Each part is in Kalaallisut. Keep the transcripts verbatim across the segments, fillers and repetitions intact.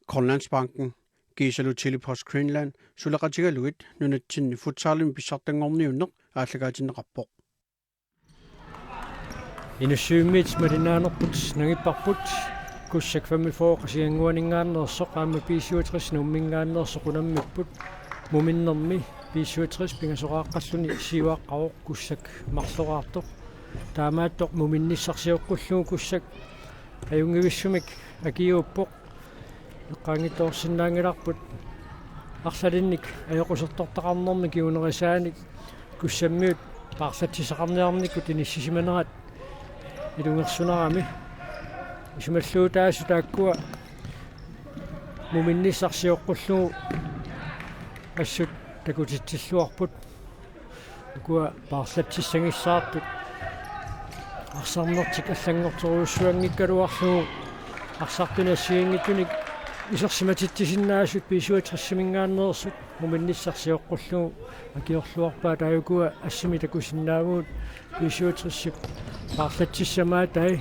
Grønlandsbanken kiisalu Tele-Post Greenland suleqatigalugit nunatsinni futsalimi pissartanngorniunneq aallakaatinneqarpoq. Inussivimmiit malinnaanerput nangipparput, Kussak femogfyrre Qasigiannguaninngaanneersoq aamma B syvogtres Nuumminngaanneersoq unammipput. Muminnermi B syvogtres pingasoqaaqqalluni siuaqqavoq Kussak marloraartoq. Taamaattoq muminnissaq sioqqullugu Kussak ajunngivissumik akiuuppoq. Eqqaanngitsoorsinnaanngilarput arlalinnik ajoqusersortaqarnermi kingunerisaanik Kussammiut paarlatsissaqarniarnikkut inissisimanerat ilungersunarami. Isumalluutaasut taakkua muminnissaq sioqqullugu assut takutitsilluarput. Ukua paarlatsissagissaartut arsarnertik allanngortorujussuanngikkaluarlugu arsartunik assigiinngitsunik isersimatitsisinnaasaat B syvogtres-iminngaanneersut muminnissaq sioqqullugu akiorluarpaat. Taava ukua assimi takusinnaavagut B syvogtres-ip paarlatsissamaataat.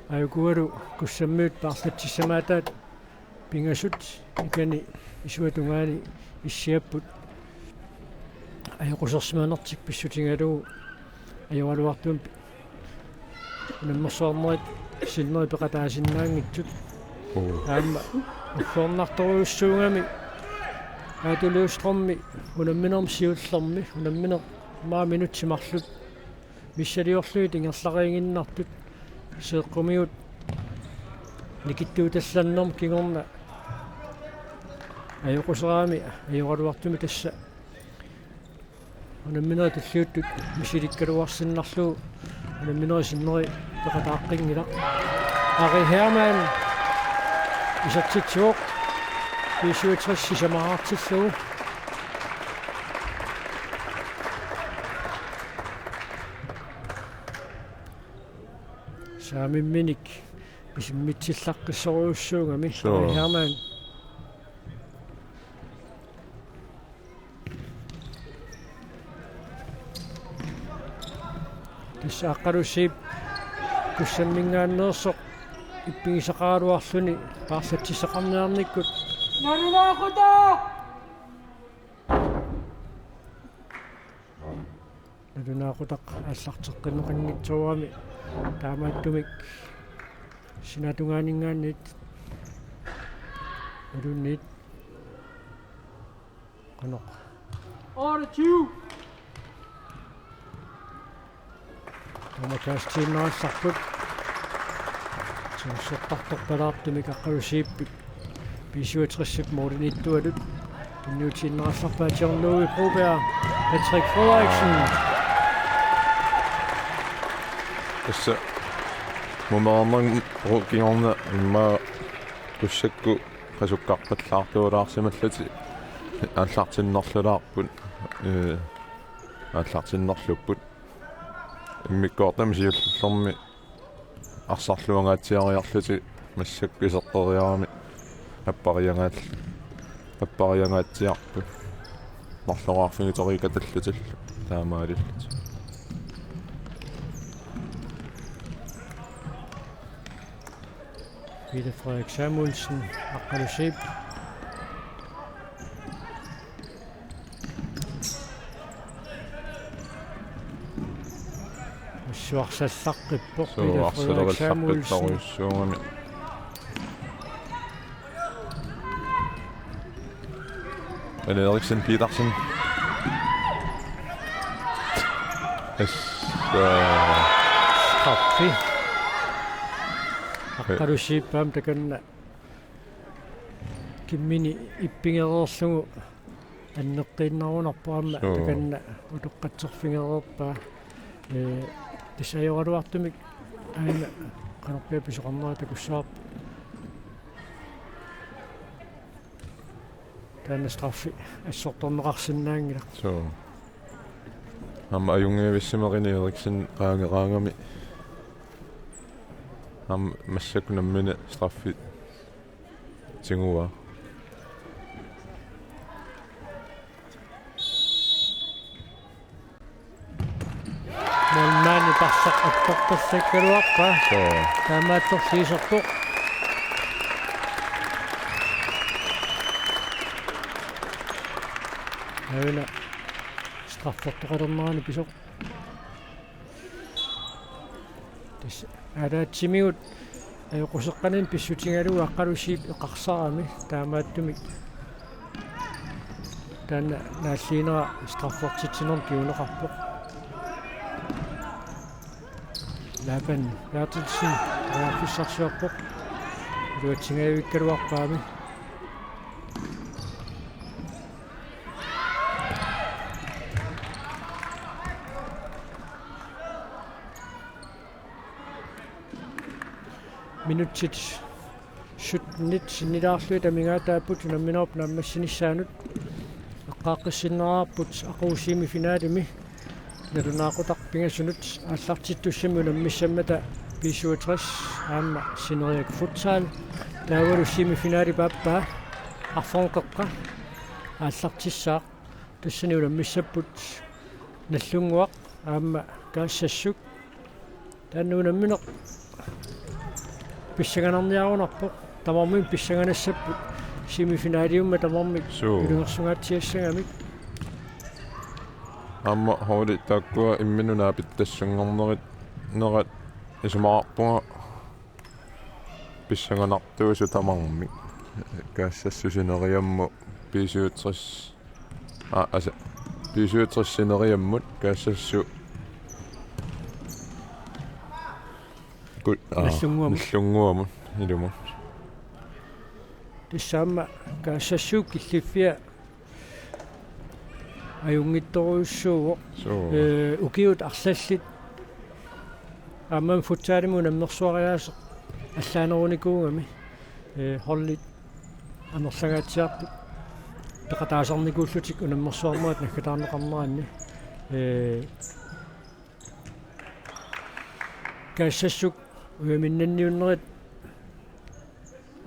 Taava ukualu Kussammiut paarlatsissamaataat pingasut ikani isuata tungaani issiapput ajoqusersimanertik pissutigalugu ajoraluartumik unammersuarnerit sinneri peqataasinnaanngitsut. Oo. Aamma uffornartorujussuugami Aatu Løvstrømip unamminermi siullermi unammineq maani minutsit marluk missiliorlugit ingerlariiginnartut seeqqumigut nikittuutallannermut kingorna ajoquserami ajoraluartumik tassa unamminerit tulliuttut misilikkaluarsinnarlugu unamminerit sinneri peqataaqqinngilaat. Ari Hermann isertitsivoq B syvogtres sisamaartillugu. Saamimminik pisimmitsillaqqissorujussuugami. Suu. Ari Hermann. Tassa Aqqalusiip Kussamminngaanneersoq ippigisaqaraluarluni paarlatsissaqarniarnikkut. Nalunaaqutaq! Nalunaaqutaq aallarteqqinneqanngitsoorami taamaattumik sinaatungaaninngaanniit nalunniit qanoq. Otteogtyve. Tamakaastiinnarallarput. Timersortartorpalaartumik Aqqalusiip B syvogtres-ip målimiittualut tunniutiinnarallarpaa John Louis Broberg, Patrick Frederiksen. Tassa mumeernermut kingorna immaqa Kussakkut qasukkarpallaartuulaarsimallutik aallartinnerlulaarput, ee, aallartinnerlupput. Immikkoortumi siullermi arsarluangaatsiariarlutik massakkut iserteriarami appariangaat-, appariangaatsiarput. Marloraarfigitoriikkatallutillu taamaalillutik. Peter Frederik Samuelsen, Aqqalusiip. Massuarsallaqqippoq Peter Frederik Samuelsen. Suu, arsalerissaqqittariussuugami. Ane Eriksen Petersen. Yes. Straffi. Aqqalusiip aamma takanna kimmini ippigereerlugu anneqqiinnarunarpoq aamma. Suu. Takanna utoqqatserfigereerpaa. Ee, tassa ajoraluartumik aana qanorpiaq pisoqarnera takussavarput. Taanna straffi assortorneqarsinnaanngilaq. Suu. Aamma ajunngivissimagini Eriksen qaageraangami. Aamma massakkut nammineq straffi tiguaa. Målmandi parsaq attoq. Tassakkaluarpaa. Suu. Taamaattorli iserpoq. Aana straffertoqalernerani pisoq. Tassa ataatsimigut ajoquseqqanik pissutigalugu Aqqalusiip eqarsarami, taamaattumik taanna naalliinera straffertitsinermut kinguneqarpoq. Laban Berthelsen periarfissarsiorpoq. Iluatsingajavikkaluarpaami. Minutsit syttenit sinnilaarlugit amigaataapput unamminerup naammassinissaanut. Eqqaaqqissinneqarput aqagu semifinalimi nalunaaqutaq pingasunut aallartittussamik unammissammata B syvogtres aamma Sineriak Futsal. Taavalu semifinalip aappaa arfernup qeqqa aallartissaaq. Tassani unammissapput Nagdlunguaq aamma Kaassassuk. Taanna unammineq pissanganarniarunarpoq. Tamarmik pissanganassapput semifinaliummat tamarmik. Suu. Ilungersungaatsiassagamik. Aamma holdit taakkua imminnut naapittassanngornerat nerat isumaqarpunga pissanganartuusut tamarmik. Kaassassuk Sineriammut B syvogtres. Aa, asa, B syvogtres Sineriammut, Kaassassuk. Kut-, aa, Nagdlunguamut. Nagdlunguamut, ilumut. Tassa aamma Kaassassuk killiffia ajunngitsorujussuuvoq. Suu. Ee, ukiut arlallit aamma futsalimi unammersuariaaseq allaanerunikuugami. Ee, holdit amerlangaatsiartut peqataasarnikuullutik unammersuarnerat naggataarneqarneranni. Ee, Kaassassuk ujaminnanniunnerit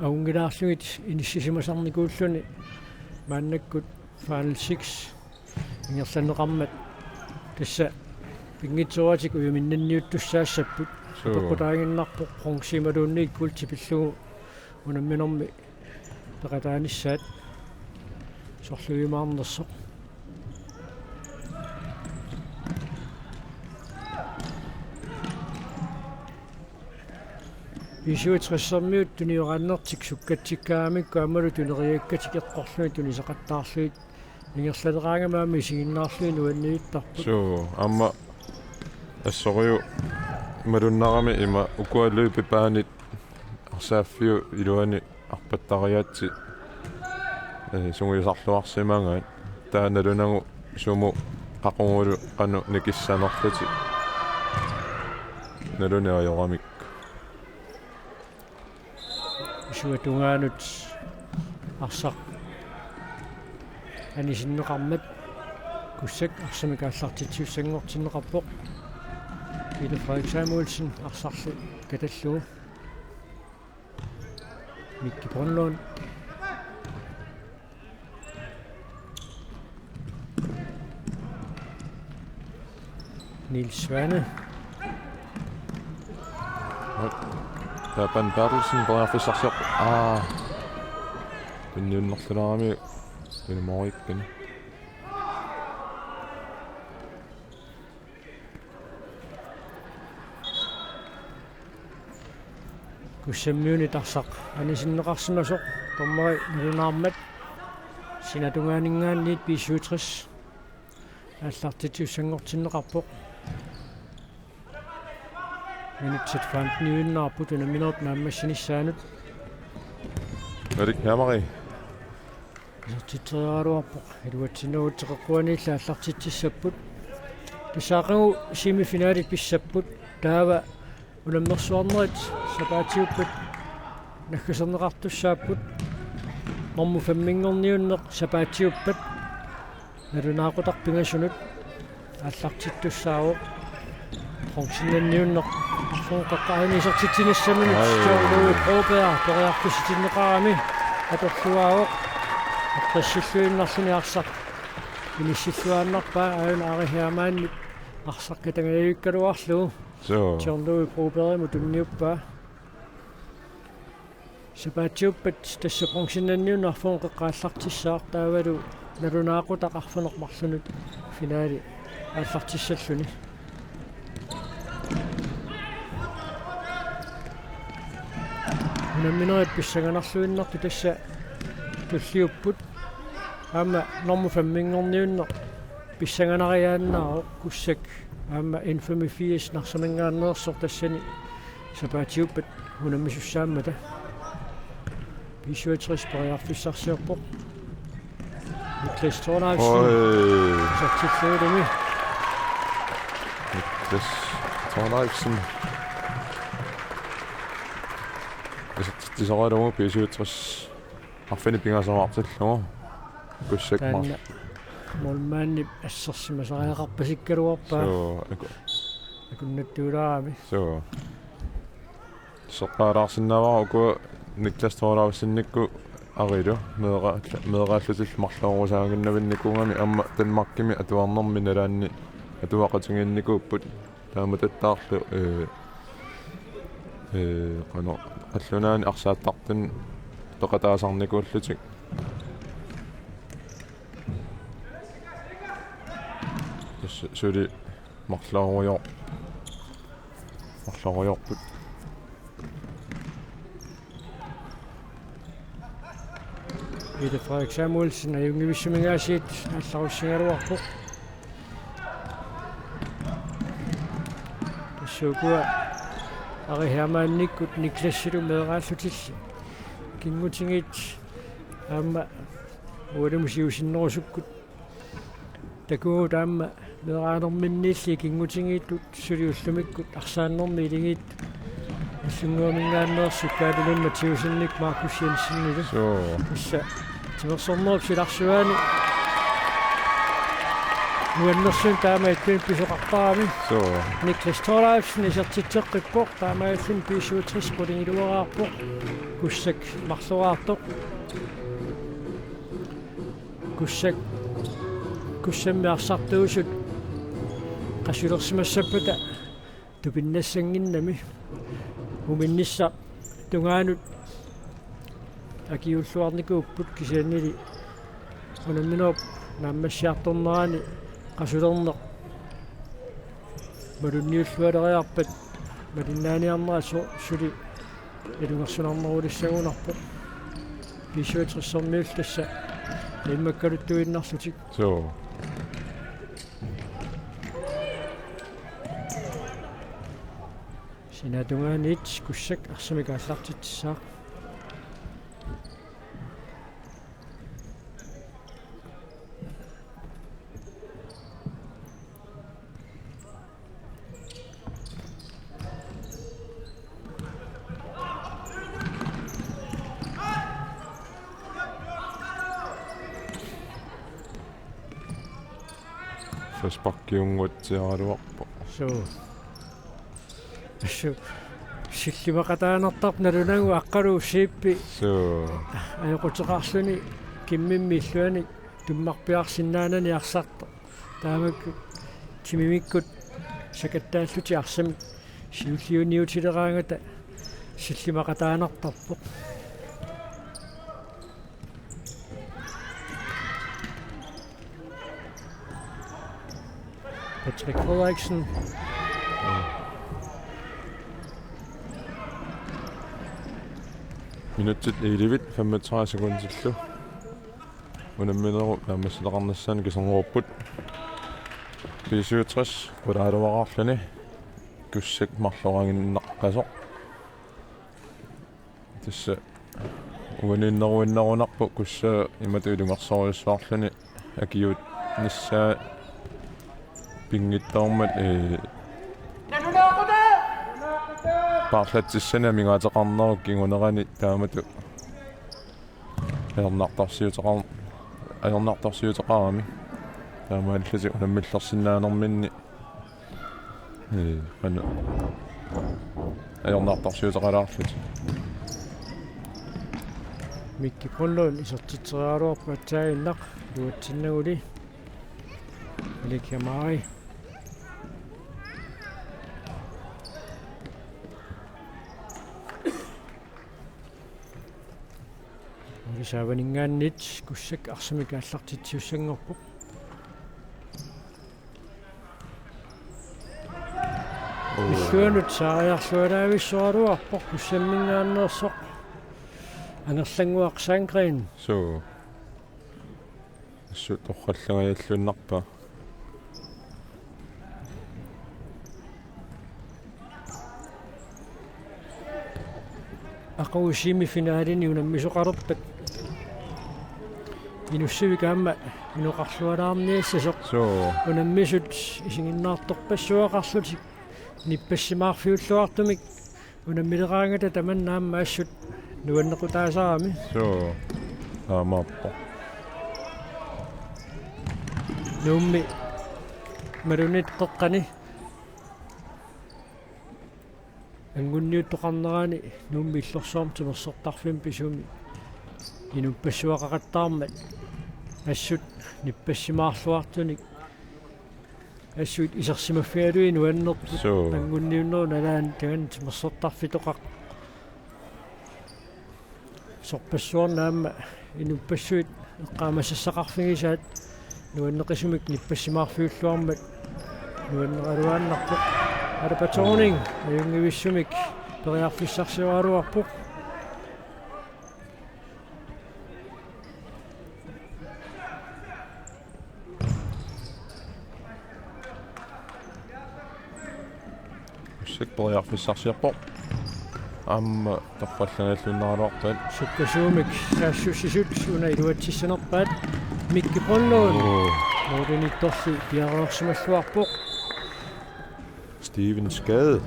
avunngilaarlugit inissisimasarnikuulluni maannakkut Final Six ingerlanneqarmat tassa pinngitsooratik ujaminnanniuttussaassapput. Suu. Apeqqutaaginnarpoq bronze imaluunniit guld pillugu unamminermi peqataanissaat sorliumaarnersoq. B syvogtressermiut tunioraannertik sukkatsikkaangamikku aammalu tuneriakkatik eqqorlugit tunisaqattaarlugit ingerlaleraangami aamma isiginnaarlugit nuanniittarput. Suu, aamma assorujuk malunnarami ima ukua løbebanit arsaaffiup iluani arpattariaatsit, ee, sungiusarluarsimagaat. Taava nalunagu sumut qaqugulu qanoq nikissanerlutik. Naluneq ajoramik. Isuata tungaanut arsaq anisinneqarmat Kussak arsamik aallartitsisussanngortinneqarpoq. Peter Frederik Samuelsen arsarlu katallugu. Mikki Brønlund. Niels Svane. Laban Berthelsen periarfissarsiorpoq. Aa. Tunniunnerlulaarami. Tunimoorikkani. Kussammiunit arsaq anisinneqarsimasoq dommeri nalunaarmat. Sinatungaaninngaanniit B syvogtres aallartitsisussanngortinneqarpoq. Minutsit femteniuinnarput unamminerup naammassinissaanut. Erik Hamari. Isertitseriaraluarpoq, iluatsinnagu teqeqquaniilli aallartitsissapput. Tassa aqagu semifinalit pissapput. Taava unammersuarnerit sapaatiuppat naggaserneqartussaapput. Normu femminngorniunneq sapaatiuppat nalunaaqutaq pingasunut aallartittussaavoq. Bronzennanniunneq arfernup qeqqani isertitsinissaminut. Ai. John Louis Broberg periarfissitinneqarami atorluaavoq. Eqqissilluinnarluni arsaq inissilluaannarpaa, aajuna Ari Hermannip arsaq katangajavikkaluarlugu. Suu. John Louis Brobergimut tunniuppaa. Sapaatiuppat tassa bronzennanniunneq arfineq-qeqqata aallartissaaq, taavalu nalunaaqutaq arfineq-marlunut finaali aallartissalluni. Unamminerit pissanganarluinnartut tassa tulliupput. Aamma normu femminngorniunneq pissanganariaannaavoq, Kussak aamma N femogfirs Narsaminngaanneersoq tassani sapaatiuppat unammisussaammata. B syvogtres periarfissarsiorpoq. Niklas Thorleifsen. Oj. Isertitsillugilumi. Niklas Thorleifsen. Isertitsisoralugu B syvogtres arfineq-pingasoraartillugu. Kussak taanna marl-, målmandip assersimasariaqarpasikkaluarpaa. Suu, aku-, akunnattuulaarami. Suu. Seqqaalaarsinnaavara uku Niklas Thorleifsenikkut arilu meera-, meeraallutillu marlorusaaginnarnikuugamik aamma Danmarkimi atuarnermi nalaanni atuaqatigiinnikuupput. Taamatuttaarlu, ee, ee, qanoq, qallunaani arsaattartuni peqataasarnikuullutik. Tassa suli marlorujoor-, marlorujoorput. Peter Frederik Samuelsen ajunngivissuminngaasiit aallarussigaluarpoq. Tassa ukua Ari Hermannikkut Niklasilu meeraallutillu ikinngutigiit aamma ualimut siusinnerusukkut takugut aamma meeraanerminniilli ikinngutigiittut suli ullumikkut arsaannermi iligiittut Nagdlunguaminngaanneersut Gabriel Mathiassenik Markus Jensenilu. Suu. Tassa timersornerup silarsuaani nuannersunik taama ittunik pisoqartarami. Suu. Niklas Thorleifsen isertitseqqippoq, taamaalilluni B syvogtres qulingiluaraarpoq. Kussak marloraartoq. Kussak, Kussammi arsartuusut qasulersimassappata tupinnassannginnami. Uminnissaq tungaanut akiuulluarnikuupput, kisiannili unamminerup naammassiartornerani qasulerneq malunniullualeriarpat malinnaaniarnera su-, suli ilungersunarnerulissagunarpoq. B syvogtres-ermiullu tassa immakkaluttuinnarlutik. Suu. Sinaatungaaniit Kussak arsamik aallartitsissaaq. Frisparkiunnguatsiaraluarpoq. Suu. Assut sillimaqataanartarpoq nalunagu Aqqaluup Siippi. Suu. Ajoquteqarluni kimmimmi illuanik tummarpiarsinnaanani arsartoq. Taamak timimikkut sakattaallutik arsamik siulliuniutileraangata sillimaqataanartarpoq. Patrick Frederiksen. Minutsit elleve femogtredive sekundillu unamminerup naammassitaqarnissaanut kiserngorupput. B syvogtres qulaaluaraarluni Kussak marloraaginnaqqasoq. Tassa uaniinneruinnarunarpoq Kussaa imatut ilungersorujussuarluni akiuunnissaa pinngitsoormat, ee, paarlatsissani amigaateqarnerup kingunerani taamatut ajornartorsiuteqar-, ajornartorsiuteqarami. Taamaalillutik unammillersinnaanerminni, ee, qanoq, ajornartorsiuteqalaarlutik. Mikki Grundlund isertitseriaraluarpoq aatsaannguaq, iluatsinnaguli Elik Hamari. Saavaninngaanniit Kussak arsamik aallartitsisussanngorpoq. Illuanut saariarlualaavissoraluarpoq Kussamminngaanneersoq Angerlannguaq Sandgreen. Suu. Assut torrallangajalluinnarpaa. Aqagu semifinalini unammisoqalerpat Inussivik aamma inoqarlualaarniassasoq. Suu. Unammisut isiginnaartorpassuaqarlutik nippassimaarfiulluartumik unammileraangata tamanna aamma assut nuannequtaasarami. Suu. Aammaappoq. Nuummi Malunit qeqqani. Anguniuttoqarnerani Nuummi Illorsuarmi timersortarfimmi pisumi inuppassuaqaqattaarmat assut nippassimaarluartunik assut isersimaffigalugit nuannerpoq. Suu. Anguniunnerup nalaani tamanna timersortarfitoqaq. Sorpassuarni aamma inuppassuit eqqaamasassaqarfigisaat nuanneqisumik nippassimaarfiulluarmat nuanneraluaannarpoq. Alapa Thorning ajunngivissumik periarfissarsioraluarpoq. Kussak periarfissarsiorpoq. Aamma torrallangajalluinnaraluarpaat. Sukkasuumik saassussisut una iluatsissanerpaat Mikki Brønlund. Oo. Målimiittorli piareersimalluarpoq. Steven Skade.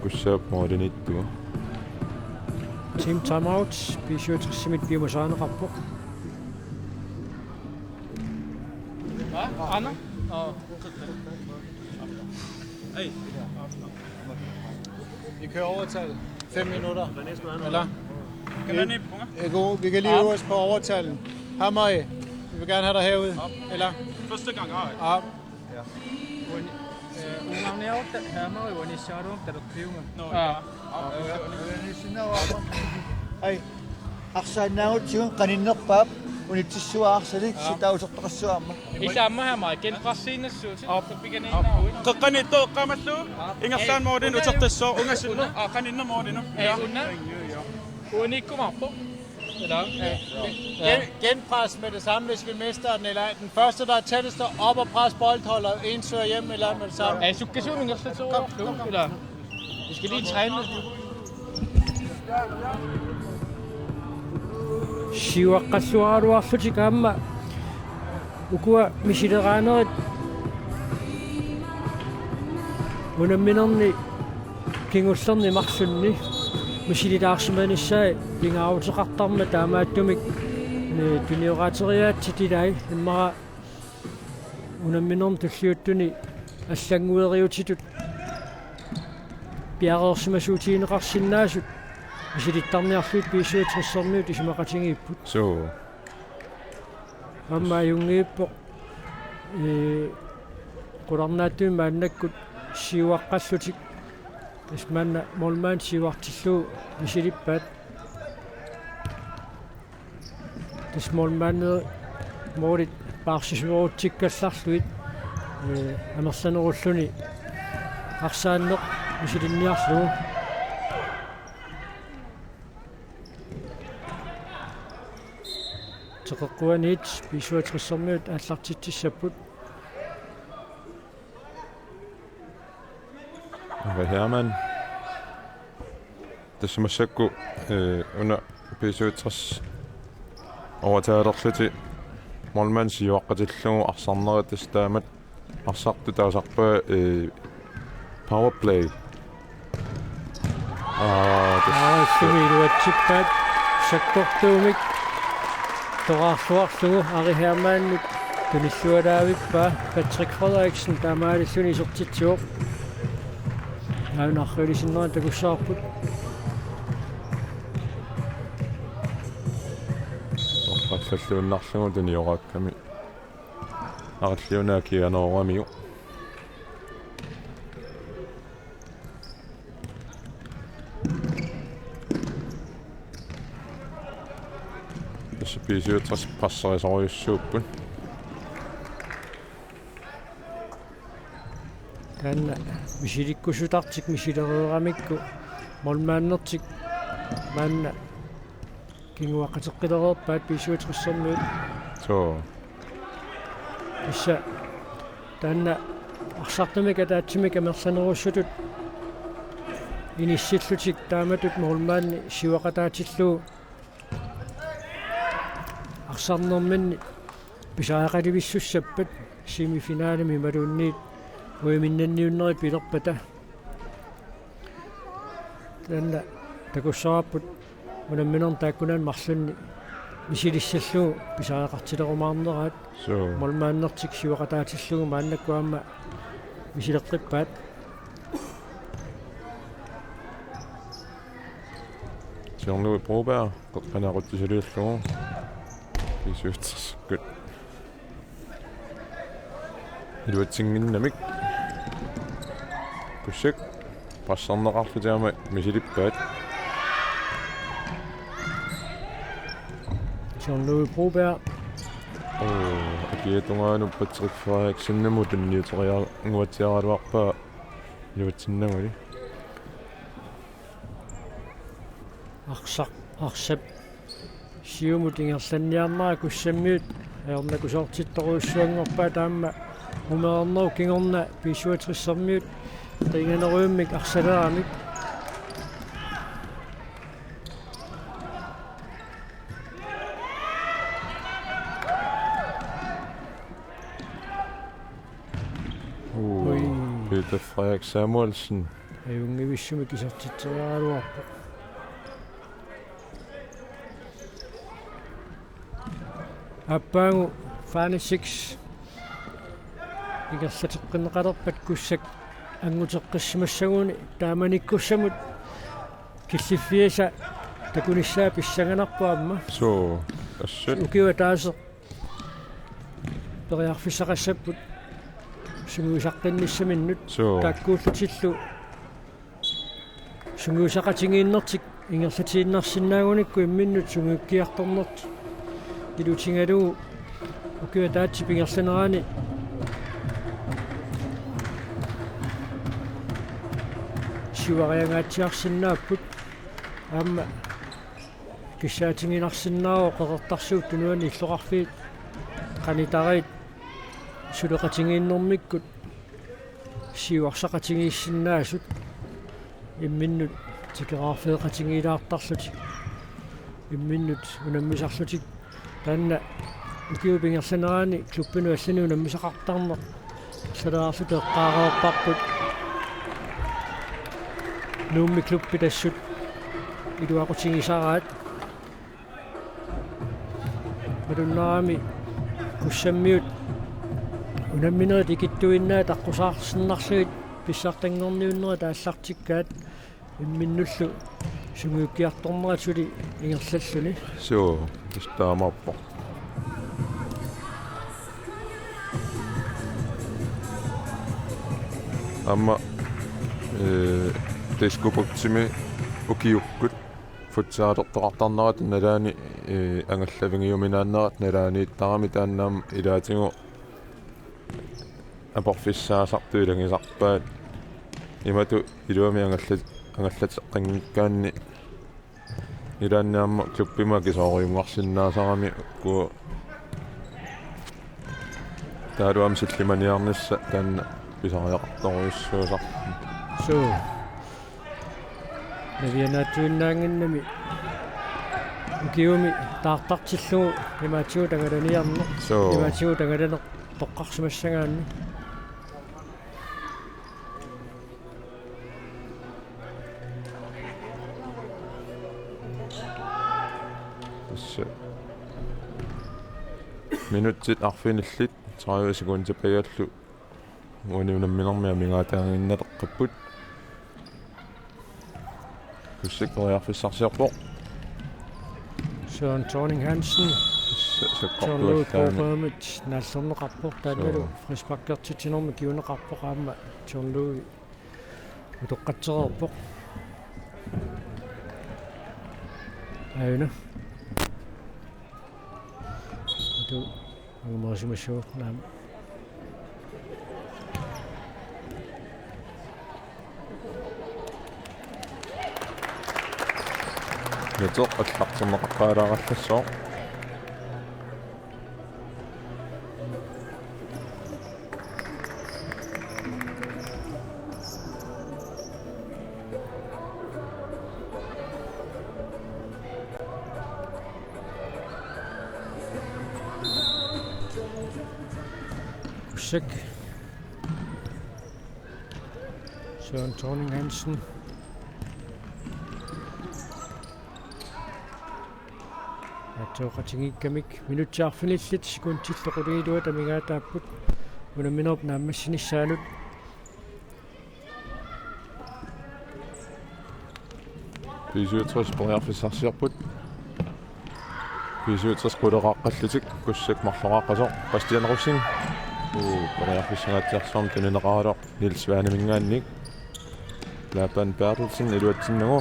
Kussaap målimiittoq. Team timeout, B syvogtres-imit piumasarineqarpoq. Hvad? Anna? Åh. Hey. Vi kører overtal. Fem minutter. Eller? Kan man ikke, Bunga? Vi, vi kan lige øve os på overtalen. Hammer, vi vil gerne have dig herude. Eller? Første gang, ej. Ja. Uni-, eh, ungarniarutta taamaru uanissaaruum talerpiunga. Nå, ja. Ai. Arsaannaagutsigu qaninnerpaap unitsissuaq arsalik sitausertoqassuarma. Ilaa aamma aamma genpressiinnassuutit. Aap. Tappikaniinnaruit. Qeqqaniittoq eqqaamallugu. Ingerlaannaq målini utertassaaq ungasinneq. Aa, qaninneq målini. Ee, una. Uaniikkumaarpoq. Eller? Gen-, genpres med det samme, hvis vi mister den, eller den første, der er tættest op og pres boldholder, en søger hjem, eller med det samme. Aa, sukkasuumik ingerlatsiuarlugu, eller? Vi skal lige træne. Siuaqqalluaraluarlutik aamma ukua misileraanerit unamminerni kingullerni marlunni misililaarsimanissaat pingaaruteqartarmat taamaattumik, eh, tuniorateriaatsit ilai immaqa unamminermi tulliuttuni allanngueriutitut piareersimasuutigineqarsinnaasut misilittarniarlugit B syvogtres-ermiut isumaqatigiipput. Suu. Aamma ajunngiippoq, ee, qularnaatsumik maannakkut siuaqqallutik. Tassa maanna målmand siuartillugu misilippaat. Tassa målmandi målit paarsisoorutsikkallarlugit, ee, amerlanerulluni arsaanneq misilinniarlugu. Teqeqquaniit B syvogtres-ermiut aallartitsissapput. Ove Hermann. Tassa massakkut, eh, una B syvogtres overtagerlutik målmand siuaqqatillugu arsarnerit tassa taamatut arsartut taasarpaat, eh, powerplay. Aa, tassa. Aa, sumi iluatsippaat sakkortuumik toraarluarlugu Ari Hermannip tunillualaavippaa Patrick Frederiksen taamaalilluni isertitsivoq. Aana arriilisinnera takussavarput. Oqqallalluinnarlugu tunioraakkamik. Aralliuna kianeroramiuk. B syvogtres presserissorujussuupput. Taanna misilikkusutartik misilereeramikku målmandertik maanna kinguaqqateqqilereerpaat B syvogtressermiut. Suu. Tassa taanna arsartumik ataatsimik amerlanerussutut inissillutik taamatut målmandi siuaqataatillugu arsarnerminni pisariaqalivissussappat semifinalemi imaluunniit uiminnanniunnerit pilerpata. Taanna takussavarput unamminermi taakkunani marlunni misilissallugu pisariaqartilerumaarneraat. Suu. Målmandertik siuaqataatillugu maannakkut aamma misileqqippaat. Jean-Louis Broberg qeqqani aqutsisiliullugu B syvogtresermiut iluatsinnginnamik. Kussiat presserneqarlutik aamma misilippaat. Jean-Louis Broberg. Oo, akiata tungaanut Patrick Frederiksenimut tunniuteriaannguatsiaraluarpaa iluatsinnaguli. Arsaq, arsap siumut ingerlanniarnera Kussammiut ajornakusoortittorujussuanngorpaat aamma umeernerup kingorna B syvogtresermiut qiiganerujummik arsaleramik. Uu, ui. Peter Frederik Samuelsen. Ajunngivissumik isertitseriaraluarpoq. Aappaagu Final Six ingerlateqqinneqalerpat Kussak anguteqqissimassaguni taamanikkussamut killiffiisa takunissaa pissanganarpoq aamma. Suu, assut. Ukioq ataaseq periarfissaqassapput sungiusaqqinnissaminut. Suu. Taakkuullutillu sungiusaqatigiinnertik ingerlatiinnarsinnaagunikku imminnut sungiukkiartornertik ilutigalugu ukioq ataatsip ingerlanerani siuariangaatsiarsinnaapput. Aamma kissaatiginarsinnaavoq Qeqertarsuup Tunuani illoqarfiit qanitariit suleqatigiinnermikkut siuarsaqatigiissinnaasut imminnut tikeraarfeeqatigiilaartarlutik imminnut unammisarlutik. Taanna ukiup ingerlanerani klubbinut allani unammisaqartarneq arlalaarluta eqqaareerparput. Nuummi klubbit assut iluaqutigisaraat. Malunnarami Kussammiut unamminerit ikittuinnaat aqqusaarsinnarlugit pissartanngorniunnerit aallartikkaat imminnullu sungiukkiartornerat suli ingerlalluni. Suu, tassa taamaappoq. Aamma, ee, Diskobugtimi ukiukkut futsalertoqartarnerata nalaani, ee, angallavigiuminaannerata nalaaniittarami taanna aamma ilaatigut aporfissaasartut ilagisarpaat. Imatut iluamik angallat-, angallateqqinngikkaanni ilaanni aamma klubbimut akisoorujussuarsinnaasarami uku taavalu aamma sillimaniarnissaq taanna pisariaqartorujussuusarpoq. Suu. Navianaatsuinnaannginnami ukiumi taartartillugu imaatigut angalaniarneq. Suu. Imaatigut angalaneq toqqarsimassagaanni. Tassa minutsit arfinillit tredive sekundit pajallu uani unamminermi amigaataaginnaleqqipput. Kussak periarfissarsiorpoq. Søren Thorning Hansen. Sa-, John Louis sakkortuallaamik. Brobergimit naallerneqarpoq taannalu. Suu. Frisparkertitsinermik kiuneqarpoq aamma John Louis utoqqatsereerpoq. Aajuna. Tu angumerisimassaaq naamik. Nuteq allartinneqaqqaalaarallassaaq. Kussiak. Søren Thorning Hansen. Aatsaat qatigiikkamik minutsit arfinillit sekundillu qulingiluat amigaataapput unamminerup naammassinissaanut. B syvogtres periarfissarsiorput. B syvogtres quleqaqqallutik, Kussiak marloqaqqasoq, Bastian Rosing. Uu, periarfissangaatsiarsuarmik tunineqarallarpoq Niels Svaneminngaanniit. Laban Berthelsen iluatsinnagu,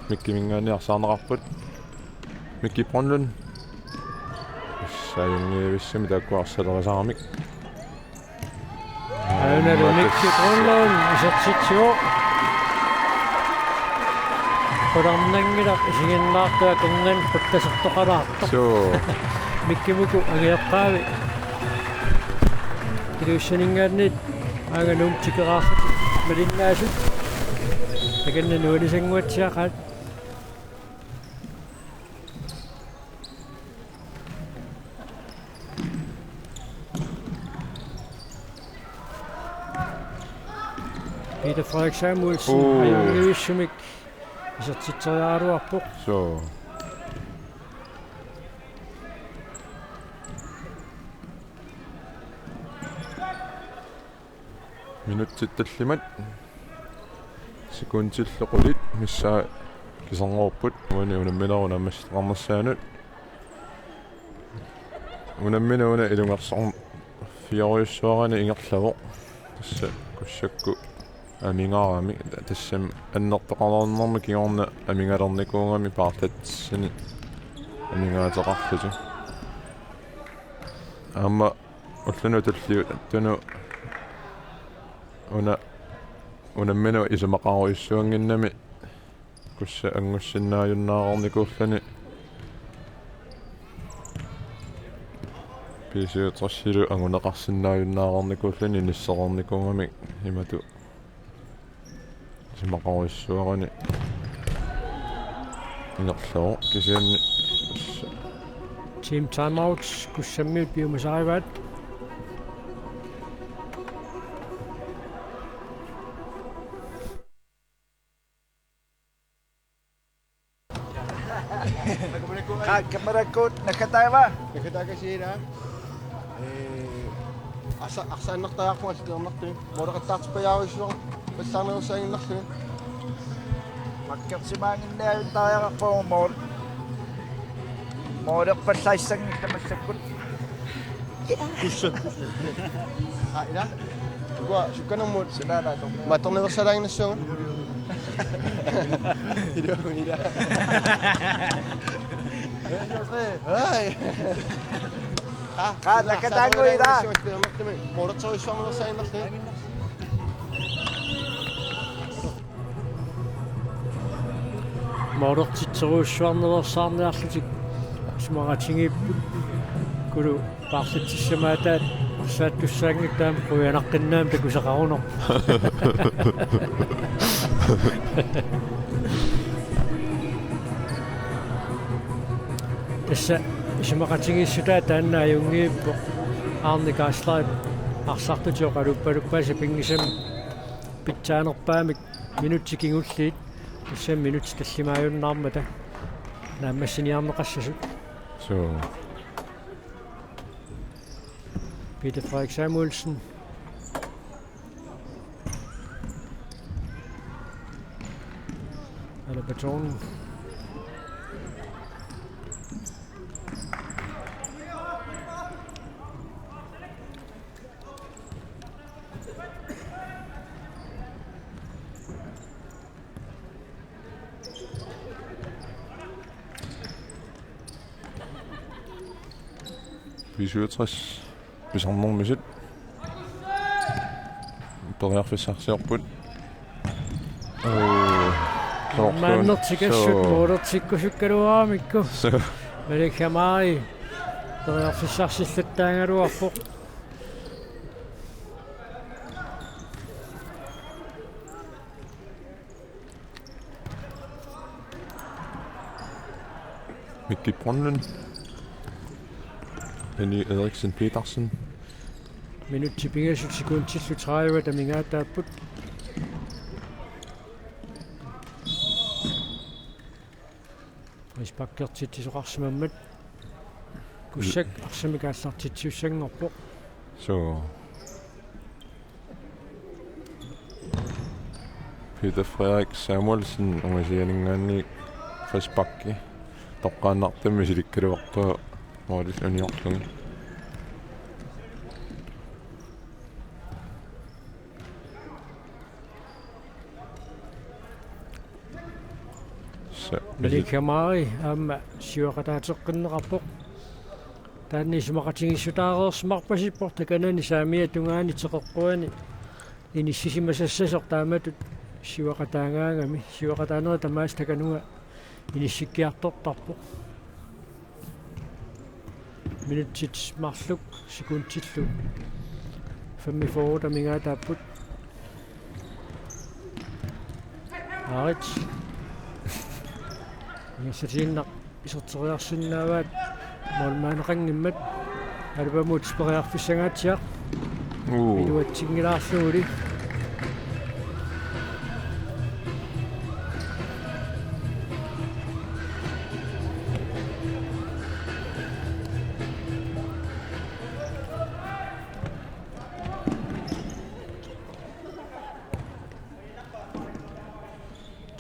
Mikkiminngaanniit arsaarneqarput. Mikki Brønlund. Saajunngivissami taakku arsalerisaramik. Aana Mikki Grønlund isertitsivoq. Qularnanngilaq isiginnaartoq akornanni qullasertoqalaartoq. Suu. Mikkimuku angajoqqaavi. Ilulissaninngaanniit aanga Nuummi tikeraarlutik malinnaasut. Takanna nuannisannguatsiaqaat. Peter Frederik Samuelsen. Uu. Ajunngivisumik isertitseriaraluarpoq. Suu. Minutsit tallimat. Sekundillu qulit missaat kiserngorput uani unamminerup naammassitaqarnissaanut. Unammineq una ilungersorfiorujussuarani ingerlavoq. Tassa Kussakkut amigaarami. Tassami annertoqarnermi kingorna amigalernikuugami paarlatsissani amigaateqarlutik. Aamma ulluni tulliuttuni una unammineq isumaqarujussuannginnami Kussiap angussinnaajunnaareernikuulluni B syvogtresilu anguneqarsinnaajunnaareernikuulluni inissereernikuugamik imatut isumaqarujussuarani ingerlavoq kisianni. Team timeout, Kussammiut piumasarivaat. Qa-, kamerakkut naggataava? Naggataakasiilaa. Ee, arsa-, arsaannartariaqarpunga allilernertumi. Mooleqattaartippajaarujussuaq. Passaarnerussaaginnarluni. Makkersimaannginniajuttariaqarpugut mool-. Moolerpallaassanngillat massakkut. Kussiak. Aa, ila. Ukua, sukkanermut. Sinaana, atorniarsinnaavat. Mattorniversaalaaginnassuugut. Ila, ila. Ai. Aa, qa-, naggataannguit, ila. Moolertorujussuarniversaaginnarluni. Moolertorujussuarniversaaginnarlutik isumaqatigiipput. Kulu paarlatsissamaataat arsaattussaanngitsoq aamma qujanaqqinnaammik takusaqarunerpoq. Tassa isumaqatigiissutaat taanna ajunngippoq. Arne Geisler arsartutit oqaluppaluppaat sapinngisamik pitsaanerpaamik minutsit kingulliit, tassami minutsit tallimaajunnaarmata naammassiniarneqassasut. Suu. Peter Frederik Samuelsen. Albertson. B syvogtres pisarnermisut periarfissarsiorput. Oo, soorlu-, maannertikassut soo- moorertikkusukkaluaramikku. Soo. Malik Hamari periarfissarsillattaagaluarpoq. Mikki Brønlund. Henny Eriksen Petersen. Minutsit pingasut sekundillu tredive amigaataapput. Frisparkertitsisoqarsimammat Kussak arsamik aallartitsisussanngorpoq. Soo. Peter Frederik Samuelsen ungasianinngaanniit frisparki toqqaannartumik misilikkaluartoq målip uniorlugit. Sa-, Malik Hamari aamma siuaqataateqqinneqarpoq. Taanna isumaqatigiissutaareersimarpasippoq takanani saamiata tungaani teqeqquani inissisimasassasoq taamatut siuaqataagaangami, siuaqataanerit tamaasa takanunga inissikkiartortarpoq. Minutsit marluk sekundillu femogfyrre amigaataapput. Aarit. Ingerlatiinnaq iserteriarsinnaavaat målmandeqanngimmat. Alabamut periarfissangaatsiaq. Uu. Iluatsinngilaarluguli.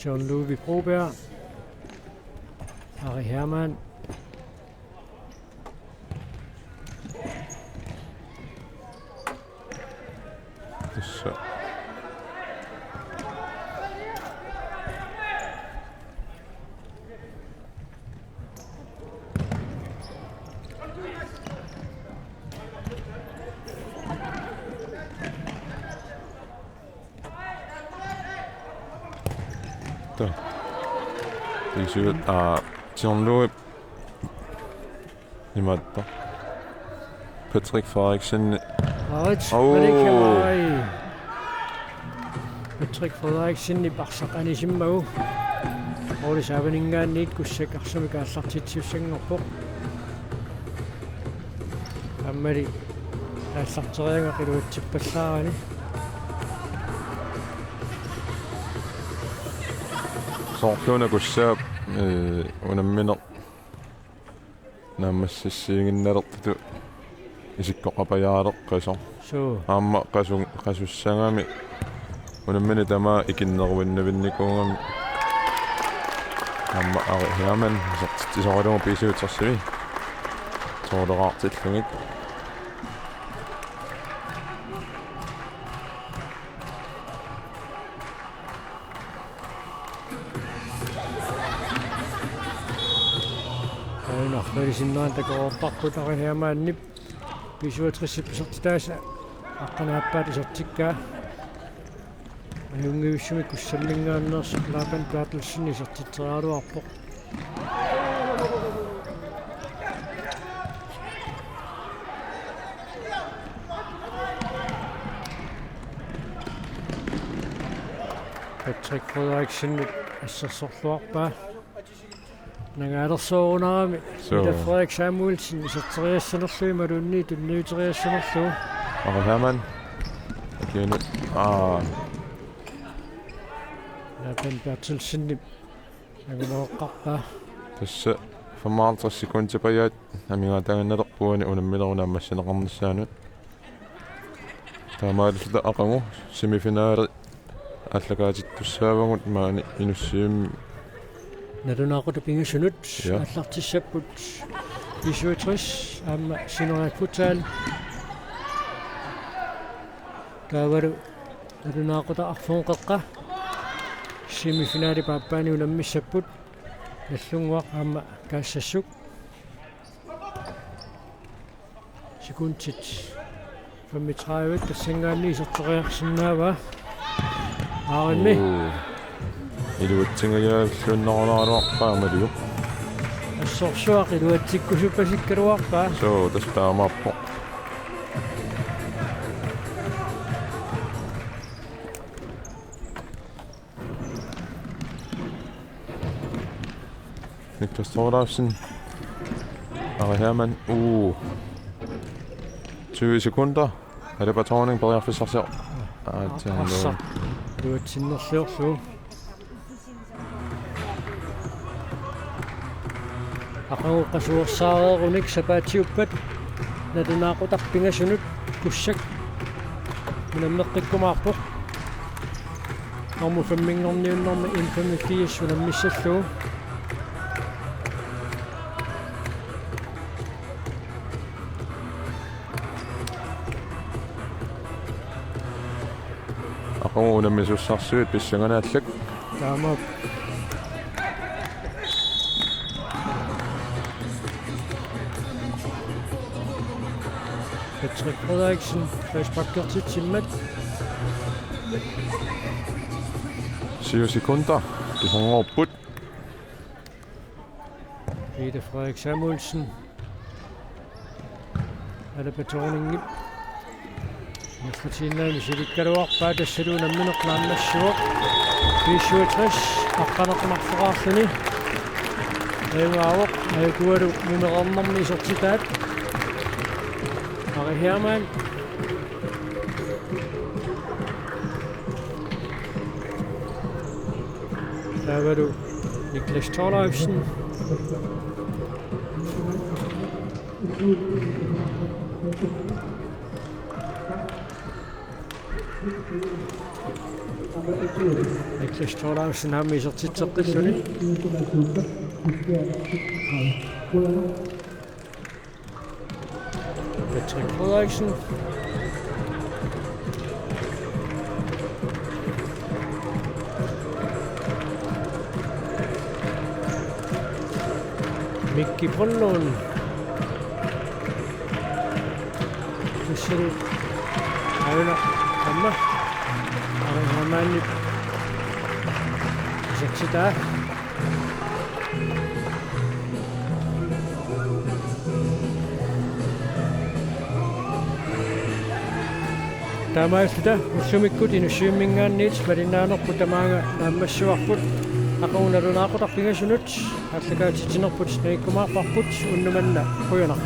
John Ludvig Broberg. Ari Hermann. Tassa. Tassa. Tassa, aa, John Ludvig. Imaattoq. Patrick Frederiksen. Aarit, oo. Malik Hamari. Patrick Frederiksenip arsaq anisimmagu. Målip saavaninngaanniit Kussak arsamik aallartitsisussanngorpoq. Aammali aallarteriagaq iluatsippallaarani. Soorluuna Kussaap, ee, unammineq naammassissiiginnalertutut isikkoqapajaaleqqasoq. Suu. Aamma qasu-, qasussagami unammineq tamaat ikinneruinnavinnikuugami. Aamma Ari Hermann isertitsisoralugu B syvogtresimi tooleraartillugit. Aana, Frederiksenip takoreerparput Ari Hermannip B syvogtresip isertitaasa aqqaneq-aappaata isertikkaa. Ajunngivissumik Kussamminngaanneersoq Laban Berthelsen isertitseriaraluarpoq. Patrick Frederiksen assersorluarpaa. Nangaalersoorunarami. Suu. Peter Frederik Samuelsen iserteriassanerlugu imaluunniit tunniuteriassanerlugu. Ari Hermann. Akianu. Aa. Laban Berthelsenip anguneqarpaa. Tassa femoghalvtreds sekundit pajaat amigaataaginnalerput uani unamminerup naammassineqarnissaanut. Taamaalilluta aqagu semifinale aallakaatittussaavagut maani Inussivimmi. Nalunaaqutaq pingasunut. Ja. Aallartissapput B syvogtres aamma Sineriak Futsal. Taavalu nalunaaqutaq arfineq-qeqqa semifinalip aappaani unammissapput Nagdlunguaq aamma Kaassassuk. Kuntit femogtredive tassanngaanniit iserteriarsinnaavaa. Aarimmi. Uu. Iluatsingajaallunnarunaaraluarpaa Maliup. Assorsuaq iluatsikkusuppasikkaluarpaa. Suu, tassa taamaappoq. Niklas Thorleifsen. Ari Hermann. Uu. Tyve sekunder. Alaba Thorning periarfissarsior-. Aatsaat. Arsaq. Iluatsinnerliorlugu. Aqagu qasuersaareerunik sapaatiuppat nalunaaqutaq pingasunut Kussak unammeqqikkumaarpoq. Nummer femminngorniunnermi N femogfirs unammissallugu. Aqagu unammisussarsuit pissanganarlugit. Taamaappoq. Patrick Frederiksen, frisparkertitsimmat. Syv sekunder. Tusarnaarput. Peter Frederik Samuelsen. Alaba Thorningip. Nafratiinnaa misilikkaluarpaa tassalu nammineq naammassivoq. B syvogtres aqqaneq-marloqarluni. Ajugaavoq, ajukualu numereernermi isertitaat. Ari Hermann. Taavalu Niklas Thorleifsen. Niklas Thorleifsen aamma isertitseqqilluni. Patrick Frederiksen. Mikki Brønlund. Tassalu aana aamma. Ari Hermannip isertitaa. Taamaalilluta ullumikkut Inussivimminngaanniit malinnaanerput tamaanga naammassivarput. Aqagu nalunaaqutaq pingasunut aallakaatitsinerput nangikkumaarparput, unnuk manna qujanaq.